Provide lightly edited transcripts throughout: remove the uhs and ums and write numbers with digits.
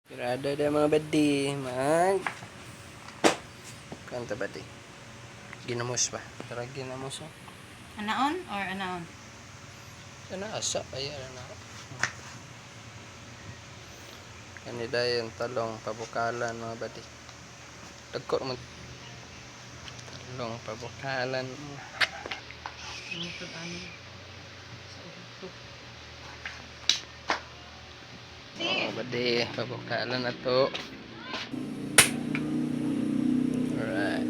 Tirada na, mga buddy. Mag kanta, buddy. Ginamos ba? Tara, ginamos, oh. Anaon or anaon? Ano asa? Ay, ano na. Kanida yung talong pabukalan, mga buddy. Dagko mo. Talong pabukalan. Ano ano? Sa uto. Oh, buddy, pabukalan na to. Alright.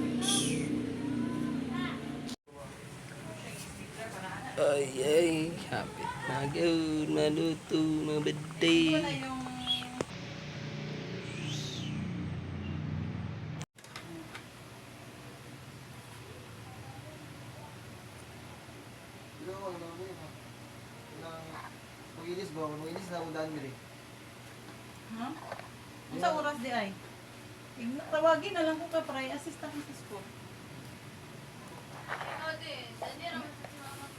Ay, ay, happy na gyud maluto, mga buddy. Wala yung. Mag-ilis ba? Mag-ilis na ako daan diri. Ha? Unsa oras di ay? Igno, tawagin na lang ko ka para i-assist ako sa school.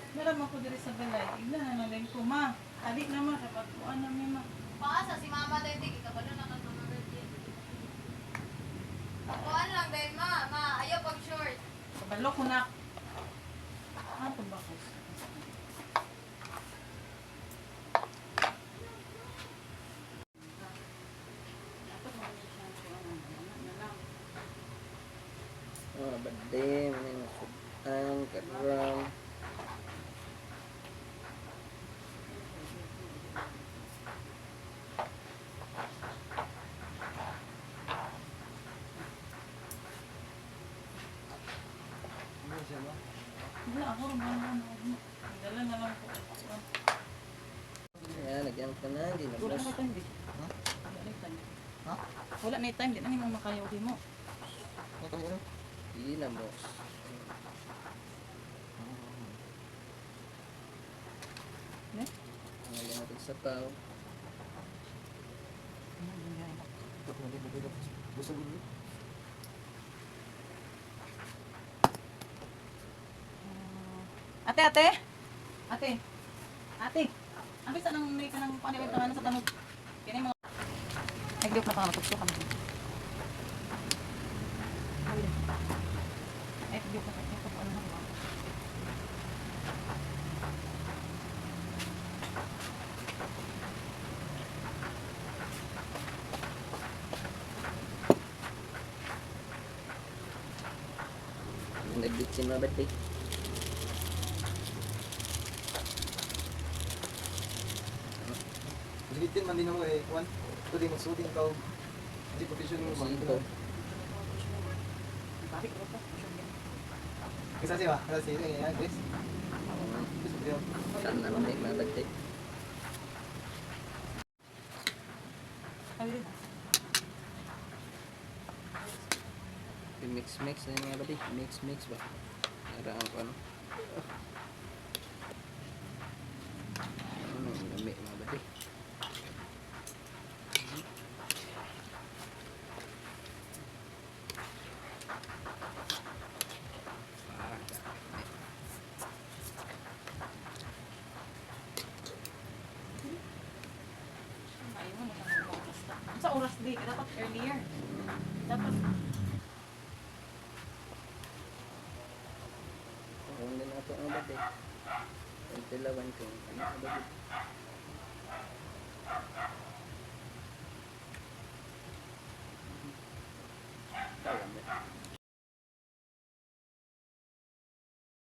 Meron ako diri sa balay. Igna na lang ko, ma. Ali na, ma, kapag kuan na mi, ma. Paasa si mama dahil di kabalo na kang mga birthday. Kuan lang dahil ma, ma, ayaw pag short. Kabalo ko na. Ah, tumbakos. Mga buddy, may masudan, karon. Ano siya ba? Wala ako, ano, ano. Dala na lang ko. Ayan, lagyan ka na, Wala ginamos. na time, di. Wala na time. Ha? Wala na time, di na nimo makayaw di mo. Ano ano? Ginamos. Ne? Ang natin sa pao. Busog gud. Ate, ate. Ate. Ate. Ang bisa nang may kanang paniwag tawanan sa tanog. Kini mga Nagdiok na pa nga matugso kami. Ay, nagdiok na pa. Ano na ba? Nagbitsin, mga buddy. Busog man din mo eh. Kuan. Pwede magsuting ka og di professional mo. Sito. Bakit ko pa? Kasi siya ba? Kasi siya yan, Chris. Chris, pwede. Saan na lang mga buddy? Ay, rin. Mix mix na yung mga buddy. Mix mix ba? Para ang ano. Ano ang lami, mga buddy? Ah, dami. Ayaw mo na siya oras na. Sa oras di, dapat earlier. Dapat Kung din ako ang buddy. Ang tilawan ko. Ano ang buddy?